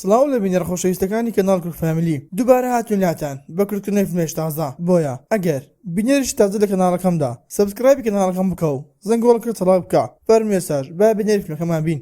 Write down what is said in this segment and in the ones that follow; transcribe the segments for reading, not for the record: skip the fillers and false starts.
سڵاو لە بینەرە خۆشەویستەکانی کەناڵ کورد فامیلی دووبارە هاتوین لاتان بە کورتکردنەوەی فیلمێکی تازە بۆیە ئەگەر بینەریشی تازە لە کەناڵەکەمدا subscribe ی کەناڵەکەم بکە و زەنگۆڵەکە چالاک بکە فەرموو ئێستاش با بینەری فیلمەکەمان بین.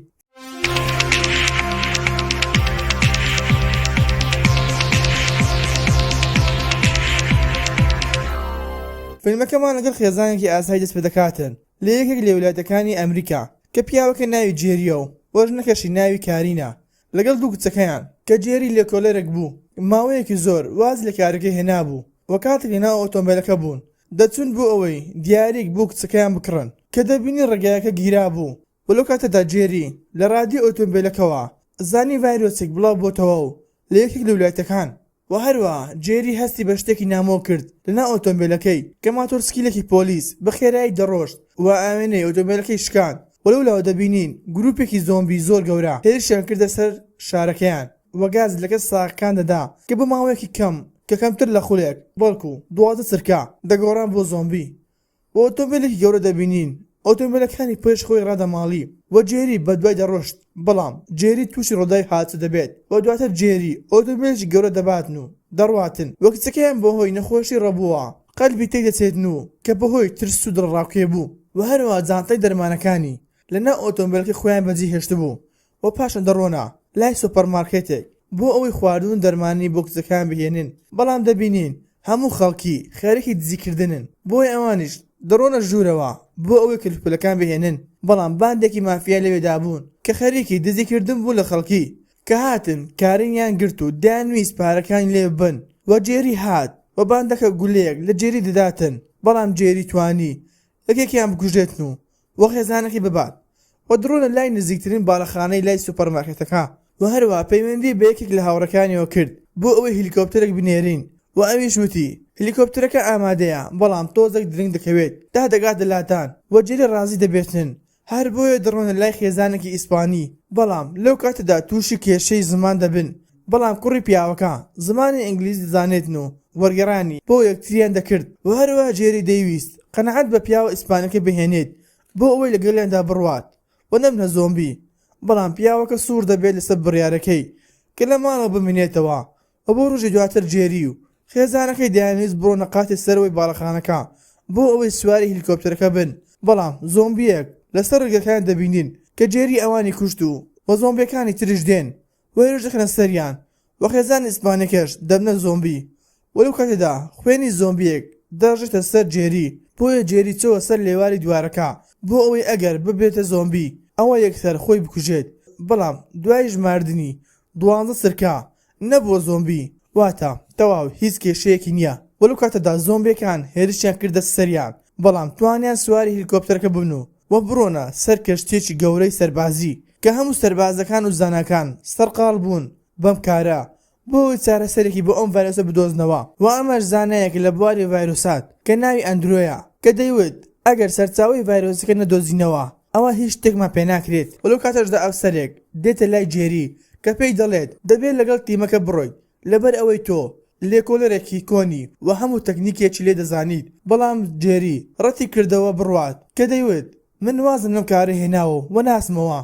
فیلمەکەمان لەگەڵ خێزانێکی ئاسایی دەست پێدەکاتن لە یەکێک لە ویلایەتەکانی ئەمریکا کە پیاوەکە ناوی جێریە و ژنەکەشی ناوی کارینە لەگەڵ دوو کچەکەیان کە جێری لێکۆلەرێک بوو ماوەیەکی زۆر وازی لە کارەکەی هێنابوو و کاتێک لەناو ئۆتۆمبێلەکە بوون دەچوون بۆ ئەوەی دیارییەک بۆ کچەکەیان بکڕن کە دەبینی ڕێگایەکە گیرابوو و لەو کاتەدا جێری لە ڕادیۆی ئۆتۆمبێلەکەوە زانی ڤایرۆسێک بڵاو بۆتەوە و لە یەکێک لە ولایەتەکان و هەروەها جێری هەستی بە شتێکی نامۆ کرد لەناو ئۆتۆمبێلەکەی کە ماتۆرسکیلێکی پۆلیس بە خێرایی دەڕۆشت و ئاوێنەی ئۆتۆمبێلەکەی شکاند و لەولاوە دەبینین گروپێکی زۆمبی زۆر گەورە هێرشیان کردە سەر شارەکەیان و گاز لە کەسە ساغەکان دەدا کە بۆ ماوەیەکی کەم کە کەمتر لە خولێک بەڵکو 12 چرکە دەگۆڕان بۆ زۆمبی و ئۆتۆمبێلێکی گەورە دەبینین ئۆتۆمبێلەکانی پێش خۆی ڕادەماڵی و جێری بەدوای دەڕۆشت بەڵام جێری تووشی ڕووداوی هاتوچۆ دەبێت و دواتر جێری ئۆتۆمبێلێکی گەورە دەباتن و دەڕواتن و کچەکەیان بەهۆی نەخۆشی ڕەبووە قەلبی تێکدەچێتن و کە بەهۆی ترس و دڵەڕاوکێ بوو و هەروەها جانتای دەرمانەکانی لەناو ئۆتۆمبێلەکەی خۆیان بەجێهێشتبوو و پاشان دەڕۆنە لای سۆپەرمارکێتێک بۆ ئەوەی خواردن و دەرمانی بۆ کچەکەیان بهێنن، بەڵام دەبینین هەموو خەڵکی خەریکی دزیکردنن، بۆیە ئەوانیش دەڕۆنە ژوورەوە بۆ ئەوەی کەلوپەلەکان بهێنن، بەڵام باندێکی مافیا لەوێدا بوون کە خەریکی دزیکردن بوون لە خەڵکی، کە هاتن کارینیان گرت و دەیانویست پارەکانی لێ ببەن و جێری هات و باندەکە گولەیەک لە جێری دەداتن، بەڵام جێری توانی یەکێکیان بکوژێتن و و خێزانەکەی ببات و دڕۆنە لای نزیکترین باڵەخانەی لای سوپەرمارکێتەکە و هەروەها پەیوەندی بە یەکێک لە هاوڕێکانیەوە کرد بۆ ئەوەی هێلیکۆپتەرێک بنێرین و ئەویش وتی هێلیکۆپتەرەکە ئامادەیە بەڵام تۆزێک درەنگ دەکەوێت تا دەگاتە لاتان و جێری ڕازی دەبێتن هەر بۆیە دەڕۆنە لای خێزانێکی ئیسپانی بەڵام لەو کاتەدا تووشی کێشەی زمان دەبن بەڵام کوڕی پیاوەکە زمانی ئینگلیزی دەزانێتن و وەرگێڕانی بۆ یەکتریان دەکرد و هەروەها جێری دەیویست قەناعەت بە پیاوە ئیسپانیەکە بهێنێت بۆ ئەوەی لەگەڵیاندا بڕوات و نەبنە زۆمبی بەڵام پیاوەکە سوور دەبێت لەسەر بڕیارەکەی کە لە ماڵەوە بمینێتەوە و بۆ ڕۆژی دواتر جێری و خێزانەکەی دەیانویست بڕۆنە قاتی سەرەوەی باڵەخانەکە بۆ ئەوەی سواری هێلیکۆپتەرەکە بن بەڵام زۆمبییەک لەسەر ڕێگەکەیان دەبینین کە جێری ئەوانی کوشت و و زۆمبیەکانی تریش دێن و هێرش دەکەنە سەریان و خێزانی ئیسپانیەکەش دەبنە زۆمبی و لەو کاتەدا خوێنی زۆمبیەک دەڕژێتە سەر جێری بۆیە جێری چۆوە سەر لێواری دوارەکە بۆ ئەوەی ئەگەر ببێتە زۆمبی ئەوا یەکسەر خۆی بکوژێت بەڵام دوای ژماردنی دوانزە چرکە نەبووە زۆمبی واتە تەواو هیچ کێشەیەکی نیە و لەو کاتەدا زۆمبیەکان هێرشیان کردە سەریان بەڵام توانیان سواری هێلیکۆپتەرەکە ببن و و بڕۆنە سەر کەشتیەکی گەورەی سەربازی کە هەموو سەربازەکان و زاناکان سەرقاڵ بوون بەم کارە بۆ ئەوەی چارەسەرێکی بۆ ئەم ڤایرۆسە بدۆزنەوە و ئەمەش زانایەک لە بواری ڤایرۆسات کە ناوی ئەندرۆیە کە دەیوت ئەگەر سەرچاوەی ڤایرۆسەکە نەدۆزینەوە ئەوا هیچ شتێکمان پێناکرێت و لەو کاتەشدا ئەفسەرێک دێتە لای جێری کە پێی دەڵێت دەبێت لەگەڵ تیمەکە بڕۆیت لەبەر ئەوەی تۆ لێکۆڵەرێکی کۆنی و هەموو تەکنیکێکی لێ دەزانیت، بەڵام جێری ڕەتی کردەوە بڕوات کە دەیوت من وازم لەم کارە هێناوە و ناچمەوە،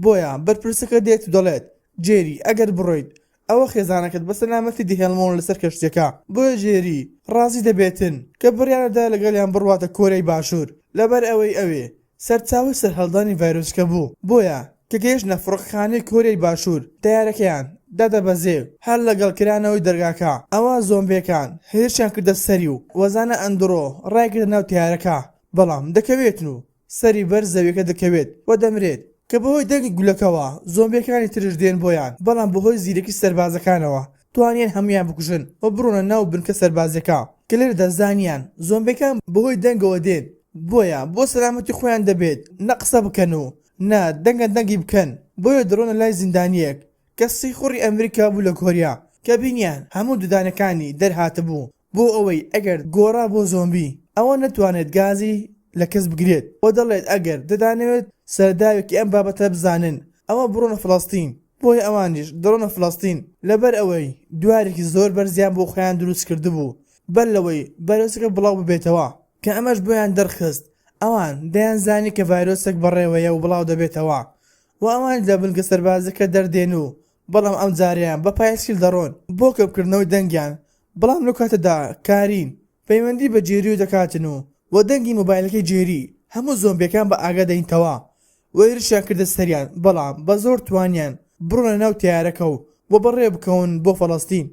بۆیە بەرپرسەکە دێت و دەڵێت جێری ئەگەر بڕۆیت ئەوە خێزانەکەت بە سەلامەتی دەهێڵمەوە لەسەر کەشتیەکە، بۆیە جێری ڕازی دەبێتن کە بڕیاردەدا لەگەڵیان بڕواتە کۆریای باشوور لەبەر ئەوەی ئەوێ سەرچاوەی سەرهەڵدانی ڤایرۆسەکە بوو، بۆیە کە گەیشتنە فڕۆکەخانەی کۆریای باشوور تەیارەکەیان دادەبەزێ و هەر لەگەڵ کرانەوەی دەرگاکە ئەوا زۆمبیەکان هێرشیان کردە سەری و وەزانە ئەندڕۆ ڕایکردە ناو تەیارەکە بەڵام دەکەوێتن و سەری بەر زەویەکە دەکەوێت و دەمرێت کە بەهۆی دەنگی گولەکەوە زۆمبیەکانی ترش دێن بۆیان بەڵام بەهۆی زیرەکی سەربازەکانەوە توانیان هەموویان بکوژن و بڕۆنە ناو بنکە سەربازیەکە کە لێرەدا زانیان زۆمبیەکان بەهۆی دەنگەوە دێن بۆیە بۆ سەلامەتی خۆیان دەبێت نە قسە بکەن و نە دەنگە دەنگی بکەن بۆیە دەڕۆنە لای زیندانیەک کە سیخوڕی ئەمریکا بوو لە کۆریا کە بینیان هەموو ددانەکانی دەرهاتبوو بۆ ئەوەی ئەگەر گۆڕا بۆ زۆمبی ئەوە نەتوانێت گازی لە کەس بگرێت و دەڵێت ئەگەر دەتانەوێت سەرداوێکی ئەم بابەتە بزانن ئەوە بڕۆنە فلەستین بۆیە ئەوانیش دەڕۆنە فلەستین لەبەر ئەوەی دوارێکی زۆر بەرزیان بۆ خۆیان دروست کردبوو بەر لەوەی ڤایرۆسەکە بڵاو ببێتەوە کە ئەمەش بۆیان دەرخست ئەوان دەیانزانی کە ڤایرۆسێک بەڕێوەیە و بڵاو دەبێتەوە و ئەوانیش لە بنکە سەربازیەکە دەردێن و. بەڵام ئەم جارەیان بە پایسکیل دەڕۆن بۆ کەمکردنەوەی دەنگیان بەڵام لەو کاتەدا کارین پەیوەندی بە جێریەوە دەکاتن و وە دەنگی مۆبایلەکەی جێری هەموو زۆمبیەکان بە ئاگا دەینتەوە و هێرشیان کردە سەریان بەڵام بە زۆر توانیان بڕۆنە ناو تەیارەکە و وە بەڕێ بکەون بۆ فەڵەستین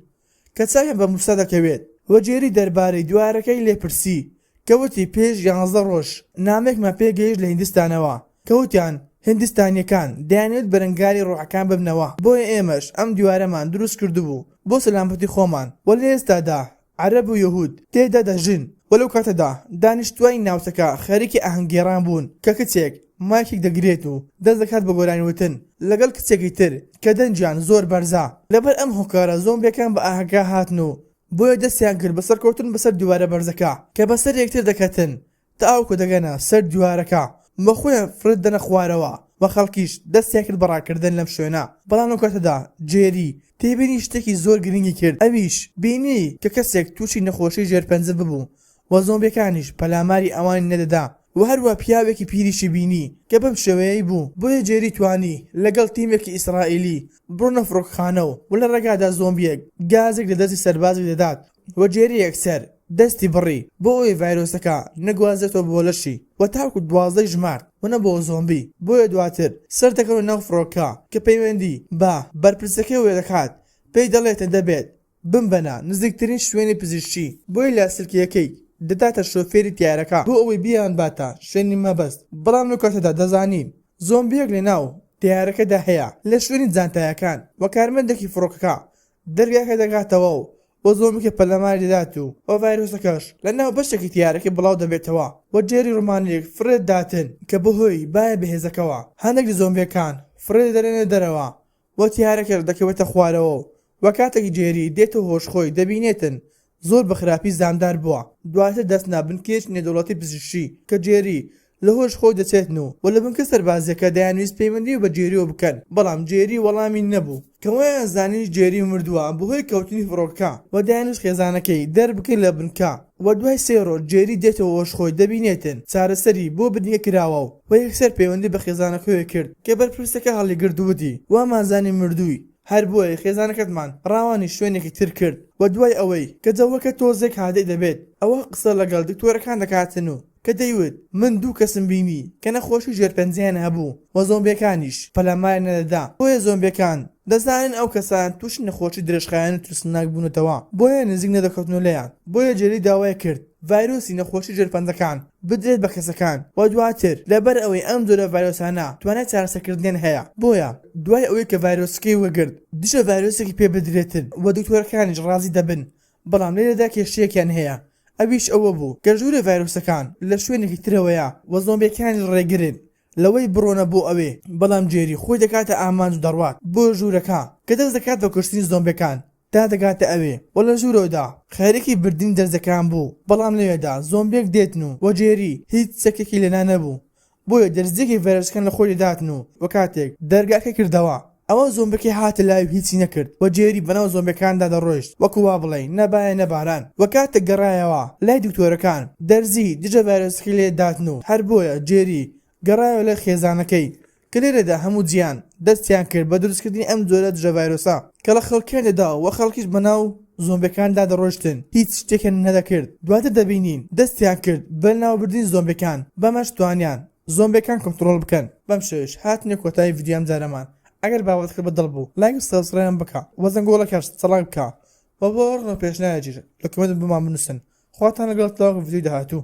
کە چاویان بە موسا دەکەوێت و جێری دەربارەی دوارەکەی لێ پرسی کە وتی پێش یانزدە ڕۆژ نامەیەکمان پێ گەیشت لە هیندستانەوە کە وتیان هیندستانیەکان دەیانەوێت بەرەنگاری ڕۆحەکان ببنەوە بۆیە ئێمەش ئەم دیوارەمان دروست کردبوو بۆ سەلامەتی خۆمان و لە ئێستادا عەرەب و یەهود تێیدا دەژین و لەو کاتەدا دانیشتوانی ناوچەکە خەریکی ئاهەنگگێڕان بوون کە کچێک مایکێک دەگرێت و دەست دەکات بە گۆرانیوتن لەگەڵ کچێکی تر کە دەنگیان زۆر بەرزە لەبەر ئەم هۆکارە زۆمبیەکان بە ئاهەنگەکە هاتن و بۆیە دەستیان کرد بە سەرکەوتن بەسەر دیوارە بەرزەکە کە بەسەر یەکتر دەکەتن تاوەکو دەگەنە سەر دیوارەکە و خۆیان فڕێ دەدەنە خوارەوە و خەڵکیش دەستیان کرد بە ڕاکردن لەم شوێنە، بەڵام لەو کاتەدا جێری تێبینی شتێکی زۆر گرنگی کرد ئەویش بینی کە کەسێک تووشی نەخۆشی ژێرپەنجە ببوو و زۆمبیەکانیش پەلاماری ئەوانی نەدەدا و هەروا پیاوێکی پیریشی بینی کە بەم شێوەیەی بوو بۆیە جێری توانی لەگەڵ تیمێکی ئیسرائیلی بڕۆنە فڕۆکەخانە و لە ڕێگادا زۆمبیەک گازێک لە دەستی سەربازێک دەدات و جێری یەکسەر دەستی بڕی بۆ ئەوەی ڤایرۆسەکە نەگوازێتەوە بۆ لەشی و تاوەکو دوازدەی ژمارد و نەبۆوە زۆمبی بۆیە دواتر سەردەکەونە ناو فڕۆکە کە پەیوەندی بە بەرپرسەکەیەوە دەکات پێی دەڵێتن دەبێت بمبەنە نزیکترین شوێنی پزیشکی بۆیە لاسلکییەکەی دەداتە شۆفێری تەیارەکە بۆ ئەوەی بیانباتە شوێنی مەبەست بەڵام لەو کاتەدا دەزانین زۆمبییەک لەناو تەیارەکەدا هەیە لە شوێنی جانتایەکان و کارمەندێکی فڕۆکەکە دەرگاکە دەکاتەوە و بۆ زۆمبیکە پەلاماری دەدات و و ڤایرۆسەکەش لە ناو بەشێکی تیارەکەی بڵاو دەبێتەوە و جێری ڕۆمانیک فڕێ داتن کە بەهۆی بایە بەهێزەکەوە هەندێک لە زۆمبیەکان فڕێ دەدرێنە دەرەوە و تیارەکەش دەکەوێتە خوارەوە و کاتێک جێری دێتە هۆش خۆی دەبینێتن زۆر بە خراپی زامدار بووە. دواتر دەچنە بنکەیەکی نێودەوڵەتی پزیشکی کە جێری لە هۆش خۆی دەچێتن و و لە بنکە سەربازییەکە دەیانویست پەیوەندی بە جێریەوە بکەن بەڵام جێری وەڵامی نەبوو کە وایان زانی جێری مردووە بەهۆی کەوتنی فڕۆکەکە و دەیانویست خێزانەکەی دەربکەن لە بنکە و دوای سێ ڕۆژ جێری دێتەوە هۆش خۆی دەبینێتن چارەسەری بۆ برینەکە کراوە و یەکسەر پەیوەندی بە خێزانەکەیەوە کرد کە بەرپرسەکە هەڵیگرت و وتی وامانزانی مردووی هەر بۆیە خێزانەکەتمان ڕاوانی شوێنێکی تر کرد و دوای ئەوەی کە جەوەکە تۆزێک هادئ دەبێت ئەوە قسە لەگەڵ دکتۆرەکان دەکاتن و کە دەیوت من دوو کەسم بینی کە نەخۆشی ژێرپەنجەیان هەبوو و زۆمبیەکانیش پەلاماریان نەدەدا بۆیە زۆمبیەکان دەزانن ئەو کەسان توشی نەخۆشی درێژخایەن و ترسناک بوونەتەوە بۆیە نزیک نەدەکەوتنەوە لێیان بۆیە جێری داوای کرد ڤایرۆسی نەخۆشی ژێرپەنجەکان بدرێت بە کەسەکان و دواتر لەبەر ئەوەی ئەم جۆرە ڤایرۆسانە توانای چارەسەرکردنیان هەیە بۆیە دوای ئەوەی کە ڤایرۆسەکەی وەرگرت دژە ڤایرۆسێکی پێ بدرێتن و دکتۆرەکانیش ڕازی دەبن بەڵام لێرەدا کێشەیەکیان هەیە ئەویش ئەوە بوو کە ژوورە ڤایرۆسەکان لە شوێنێکی ترەوەیە و زۆمبیەکانیش ڕێگرن لەوەی بڕۆنە بۆ ئەوێ بەڵام جێری خۆی دەکاتە ئامانج و دەڕوات بۆ ژوورەکە کە دەست دەکات بە کوشتنی زۆمبیەکان تا دەگاتە ئەوێ و لە ژوورەوەدا خەریکی بردنی دەرزەکان بوو بەڵام لەوێدا زۆمبیەک دێتن و وە جێری هیچ چەکێکی لەلا نەبوو بۆیە دەرزیەکی ڤایرۆسەکان لە خۆی دەداتن و وە کاتێک دەرگاکەی کردەوە ئەوە زۆمبیەکەی هاتە لای و هیچی نەکرد وە جێری بەناو زۆمبیەکاندا دەڕۆیشت وەکو وا بڵێی نە بایە نە باران وە کاتێک گەڕایەوە لای دکتۆرەکان دەرزی دژە ڤایرۆسەکەی لێ داتن و هەر بۆیە جێری گەڕایەوە لای خێزانەکەی کە لێرەدا هەموو جیهان دەستیان کرد بە دروستکردنی ئەم جۆرە دژە ڤایرۆسە کە لە خەڵکیان دەدا و خەڵکیش بەناو زۆمبیەکاندا دەڕۆشتن هیچ شتێکیان نەدەکرد دواتر دەبینین دەستیان کرد بە لەناوبردنی زۆمبیەکان بەمەش توانیان زۆمبیەکان کۆنتڕۆڵ بکەن. بەم شێوەیەش هاتینە کۆتایی ڤیدیۆی ئەم جارەمان ئەگەر بابەتەکەت بە دڵ بوو لایک و subscribe م بکە و زەنگۆڵەکەش چالاک بکە و بۆ ڕەخنە و پێشنیارێکیش لە comment بۆمان بنوسن خواتان لەگەڵ تاوەکو ڤیدیۆی داهاتوو.